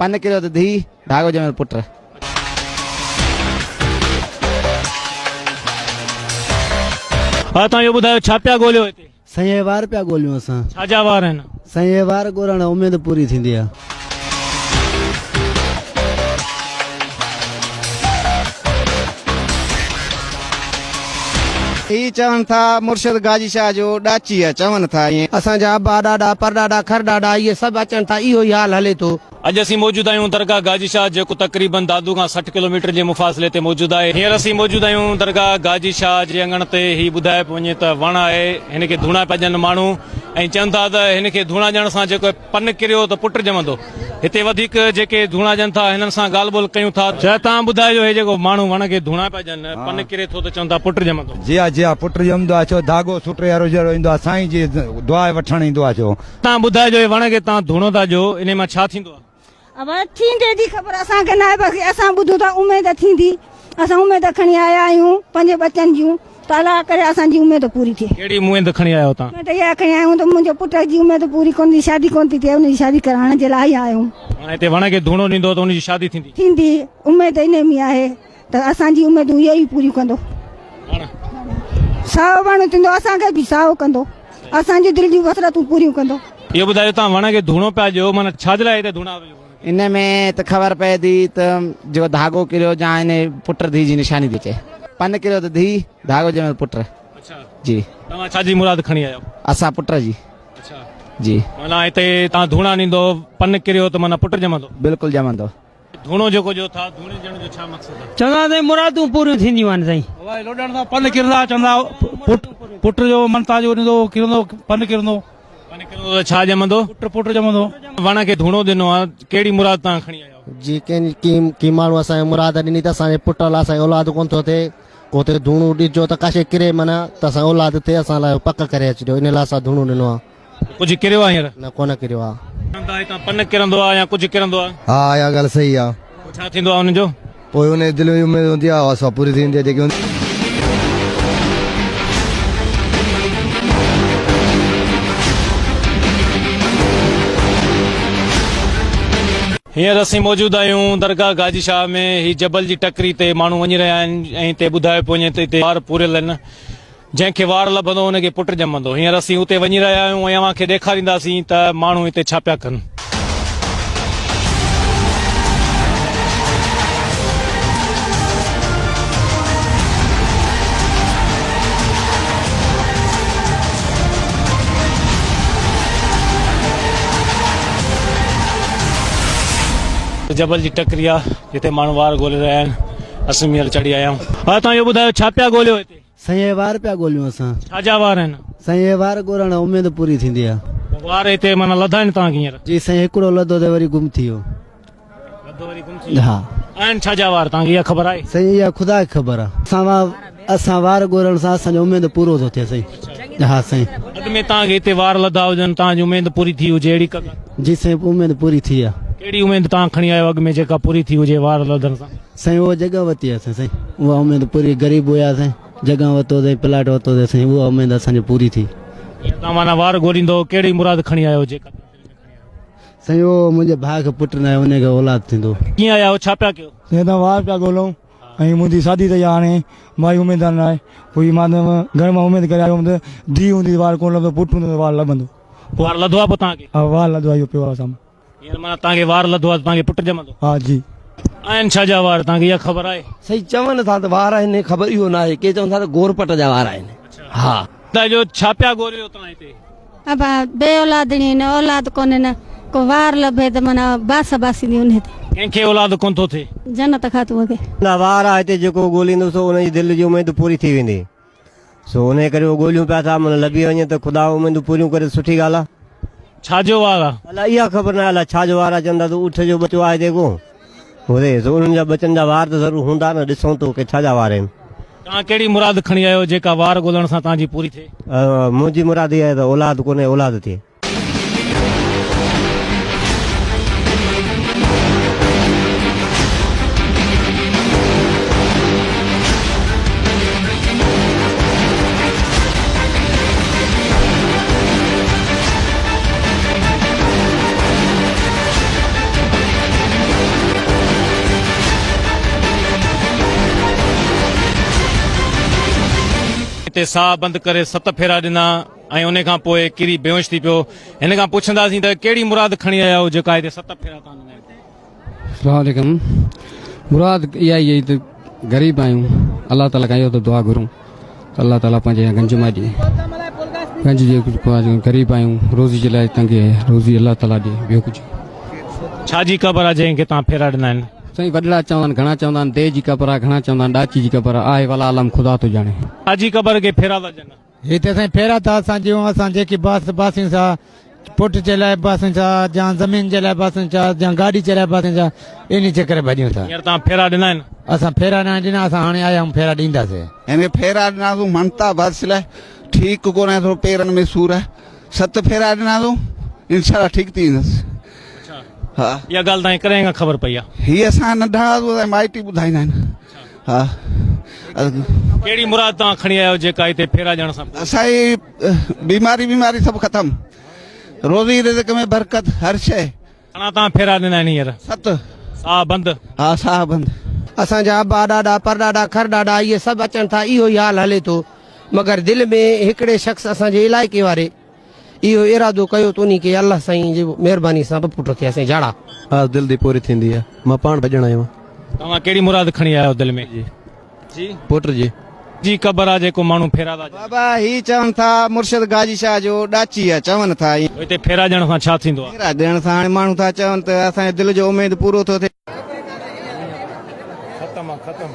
پن ڪريو ته ڌيء، ڌاڳو ڄميو ته پٽ. ها توهان اهو ٻڌايو ڇا پيا ڳوليو هتي؟ سائين اهي وار پيا ڳوليون اسان. ڇا جا وار آهن؟ سائين اهي وار ڳولڻ اميد پوري ٿيندي آ. هي چون ٿا مرشد گاجي شاهه جو ڏاچي آ چون ٿا ائين. اسان جا ابا ڏاڏا پرڏاڏا کرڏاڏا اهي سڀ اچن ٿا اهو ئي حال هلي ٿو. اڄ اسين موجود آهيون درگاهه گاجي شاهه جيڪو تقريبن دادو کان 60 ڪلوميٽر جي مفاصلي تي موجود آهي. هينئر اسين موجود آهيون درگاهه گاجي شاهه جي اڱڻ تي. هي ٻڌايو پيو وڃي ته وڻ آهي هن کي ڌوڻا پيا ڏين ماڻهو ۽ چون ٿا ته هن کي ڌوڻا ڏيڻ سان جيڪو پن ڪريو ته پٽ ڄمندو. هتي وڌيڪ جيڪي ڌوڻا ڏين ٿا هنن سان ڳالهه ٻولهه ڪيون ٿا. ڇا توهان ٻڌايو هي جيڪو ماڻهو وڻ کي ڌوڻا پيا ڏين پن ڪري ٿو ته چون ٿا پٽ ڄمندو. جي ها جي ها پٽ ڄمندو آهي ڇو ڌاڳو سٽ يارو جهڙو ايندو آهي سائين جي دعا وٺڻ ايندو آهي ڇو. توهان ٻڌائجو هي وڻ کي توهان ڌوڻو ٿا ڏيو انهي مان ڇا ٿيندو آهي؟ ابا ٿيندي جي خبر اسان کي ناهي باقي اسان ٻڌون ٿا اميد ٿيندي اسان اميد کڻي آيا آهيون پنهنجي ٻچن جون ته الله ڪري اسان جي اميد پوري ٿئي. ڪهڙي اميد کڻي آيا آهيو توهان؟ اميد اها کڻي آيا آهيون ته منهنجي پٽ جي اميد پوري ڪونه ٿي شادي ڪونه ٿي ٿئي ان جي شادي ڪرائڻ جي لاء ئي آيا آهيون. هاڻي هتي وڻ کي ڌوڻو ڏيندو ته ان جي شادي ٿيندي. ٿيندي اميد انهي ۾ آهي ته اسان جي اميدون اهو ئي پوريون ڪندو. وڻ. سائو وڻ ٿيندو اسان کي به سائو ڪندو. اسان جون دل جون حسرتون پوريون ڪندو. اهو ٻڌايو توهان وڻ کي ڌوڻو پيا ڏيو معنيٰ ڇا جي لاء هتي ڌوڻا ويو؟ ان ۾ ته خبر پئي ٿي ته جيڪو ڌاڳو ڪريو جا ان پٽ ڌيء جي نشاني ٿي اچي. پن ڪريو ته ڌيء، ڌاڳو ڄميو ته پٽ. اڇا جي. توهان ڇا جي مراد کڻي آيا آهيو؟ اسان پٽ جي. اڇا. جي. معنيٰ هتي توهان ڌوڻا ڏيندو پن ڪريو ته معنيٰ پٽ ڄمندو. بلڪل ڄمندو. ڌوڻو جيڪو ڏيو ٿا ڌوڻي ڏيڻ جو ڇا مقصد آهي؟ چوندا سائين مرادون پوريون ٿينديون آهن سائين. هوائي لوڏڻ سان پن ڪرندا چوندا پٽ پٽ جو منتا جو ڏيندو ڪرندو پن ڪرندو. پن ڪرندو ته ڇا ڄمندو؟ پٽ پٽ ڄمندو. وڻ کي ڌوڻو ڏنو آهي ڪهڙي مراد توهان کڻي آيا آهيو؟ جي ڪنهن ڪي ماڻهو اسان کي مراد ڏني ته اسان جي پٽ لاء اسان کي اولاد ڪونه ٿو ٿئي ڪو اتي ڌوڻو ڏجو ته ڪاشي ڪري معنيٰ ته اسان کي اولاد ٿئي اسان لاء پڪ ڪري اچجو ان لاء اسان ڌوڻو ڏنو آهي. ڪجهه ڪريو آهي هينئر؟ نه ڪونه ڪريو آهي. چون ٿا هتان پن ڪرندو آهي يا ڪجهه ڪرندو آهي. ها اها ڳالهه صحيح آهي. پوء ڇا ٿيندو آهي ان جو؟ پوء ان جي دل ۾ اميد هوندي آهي اها سا پوري ٿي ويندي آهي جيڪي. هينئر اسين موجود آهيون درگاهه گاجي شاهه ۾ هي جبل جي ٽڪري تي ماڻهو وڃي رهيا آهن ۽ هتي ٻڌايو پيو وڃي ته هتي وار پوريل آهن. جنهن کي وار لڀندو ان کي پٽ ڄمندو. هينئر اسين اتي وڃي رهيا آهيون ۽ اوهان کي ڏيکارينداسين ته ماڻهو هتي ڇا پيا ڪن. جبل جي ٽڪري آ جتي ماڻهو وار ڳولي رهيا آهن. اسين هينئر چڙهي آيا آهيون. ها توهان اهو ٻڌايو ڇا پيا ڳوليو هتي؟ سائين اهي وار پيا ڳوليون اسان. ڇا جا وار آهن؟ سائين اهي وار ڳولڻ اميد پوري ٿيندي آ. وار هتي معنيٰ لڌا آهن توهان کي هينئر؟ جي سائين هڪڙو لڌو ته وري گم ٿي ويو. لڌو وري گم ٿي ويو. ها. آهن ڇا جا وار توهان کي اها خبر آهي؟ سائين اها خدا کي خبر آ. اسان اسان وار ڳولڻ سان اسان جو اميد پورو ٿو ٿئي سائين. ها سائين. اڳ ۾ توهان کي هتي وار لڌا هجن توهان جي اميد پوري ٿي هجي اهڙي ڪا ڳالهه؟ جي سائين اميد پوري ٿي آ. ڪهڙي اميد توهان کڻي آيو اڳ ۾ جيڪا پوري ٿي هجي وار لڌڻ سان؟ سائين اها جڳهه ورتي اسين سائين اها اميد پوري غريب هياسين جڳهه ورتو سائين پلاٽ ورتو سائين اها اميد اسان جي پوري ٿي. توهان معنيٰ وار ڳوليندو ڪهڙي مراد کڻي آيو جيڪا دل ۾ کڻي آيو. سائين اهو منهنجي ڀاء کي پٽ ناهي انهي کي اولاد ٿيندو. ڪيئن آيا آهيو ڇا پيا ڪيو. سائين اسان وار پيا ڳولون ۽ منهنجي شادي ٿي آهي هاڻي مائي اميد ناهي پوء مان گهر مان اميد ڪري آيو هوم ته ڌيء هوندي ته وار ڪونه لڀندو پٽ هوندو ته وار لڀندو. وار لڌو آهي پوء توهان کي. ها وار لڌو آهي اهو پيو آهي سامهون. هينئر معنيٰ توهان کي وار لڌو آهي ته توهان کي پٽ ڄمندو؟ ها جي. آهن ڇا جا وار توهان کي اها خبر آهي؟ سائين چون ٿا ته وار آهن خبر اهو ناهي ڪي چون ٿا ته گورپٽ جا وار آهن ها. ٻڌائجو ڇا پيا ڳوليو توهان هتي؟ ابا بي اولادڻي آهن اولاد ڪونهي نه ڪو وار لڀي ته معنيٰ باس باسيندي انهي تي. ڪنهن کي اولاد ڪونه ٿو ٿئي؟ جنت خاتون کي. نه وار آهي هتي جيڪو ڳوليندو سو ان جي دل جي اميد پوري ٿي ويندي سو انهيء ڪري اهو ڳوليون پيا ٿا من لڀي وڃي ته خدا اميدون پوريون ڪري ته سٺي ڳالهه آهي. ڇا جو وار آ؟ الاء اها خبر ناهي الاء ڇا جو وار آ چون ٿا ته اٺ جو ٻچو آهي جيڪو هتي سو انهن جا ٻچن جا وار ته ضرور هوندا نه ڏسون ته ڪي ڇا جا وار آهن. توهان ڪهڙي مراد کڻي آيو جيڪا وار ڳولڻ سان توهان جي پوري ٿئي؟ منهنجي مراد اها آهي ته اولاد ڪونهي اولاد ٿئي. هتي ساهه بند ڪري ست ڦيرا ڏنا ۽ ان کان پوء ڪري بيهوش ٿي پيو. هن کان پڇنداسين ته ڪهڙي مراد کڻي آيا آهيو جيڪا هتي ست ڦيرا توهان ڏنا آهن؟ السلام عليڪم مراد اها ئي آهي ته غريب آهيون الله تعالي کان اهو ته دعا گهرون ته الله تعالي پنهنجي گنج مان ڏي گنج جي غريب آهيون روزي جي لاء تنگي آهي روزي الله تعالي ڏي ٻيو ڪجهه. ڇا جي قبر آهي جنهن کي توهان ڦيرا ڏنا آهن؟ سائين وڏڙا چوندا آهن گهڻا چوندا آهن ديهه جي قبر آهي گهڻا چوندا آهن ڏاچي جي قبر آهي آهي والله عالم خدا ٿو ڄاڻي. ڇا جي قبر کي ڦيرا ٿا ڏين؟ هتي سائين ڦيرا ٿا اسان جيون اسان جيڪي باس باسيون سا پٽ جي لاء باسيون ٿا يا زمين جي لاء باسيون ٿا يا گاڏي جي لاء باسيون ٿا انهي جي ڪري ڀڄون ٿا. هينئر توهان ڦيرا ڏنا آهن؟ اسان ڦيرا ناهن ڏنا اسان هاڻي آيا آهيون ڦيرا ڏينداسين. هن کي ڦيرا ڏناسون منتا بس لاء ٺيڪ ڪونهي ٿورو پيرن ۾ سور آهي ست ڦيرا ڏناسون انشاء الله ٺيڪ ٿي ويندس. ها. اها ڳالهه توهان کي ڪڏهن کان خبر پئي آهي؟ هي اسان ننڍا هئاسون اسان جا مائٽ ئي ٻڌائيندا آهن. ها. ڪهڙي مراد توهان کڻي آيا آهيو جيڪا هتي ڦيرا ڏيڻ سان پوري. اسان جي بيماري بيماري سڀ ختم روزي رزق ۾ برڪت هر شيء. گهڻا توهان ڦيرا ڏنا آهن هينئر؟ ست. ساهه بند؟ ها ساهه بند. اسان جا ابا ڏاڏا پرڏاڏا کرڏاڏا اهي سڀ اچن ٿا اهو ئي حال هلي ٿو مگر دل ۾ هڪڙي شخص اسان جي علائقي واري اهو ارادو ڪيو ته انهي کي الله سائين جي مهرباني سان ٻه پٽ ٿيا سائين جاڙا. آس دل the پوري ٿيندي آ مان پاڻ ڀڄڻ آيو آن. توهان ڪهڙي مراد کڻي آيا آهيو دل ۾؟ جي پٽ جي. جي قبر آ جيڪو ماڻهو ڦيرا ٿا ڏين. بابا هي چون ٿا مرشد غازي شاهه جو ڏاچي آ چون ٿا ائين. هتي ڦيرا ڏيڻ سان ڇا ٿيندو آ؟ ڦيرا ڏيڻ سان هاڻي ماڻهو ٿا چون ته اسان جي دل جو اميد پورو ٿو ٿئي. ختم آ ختم.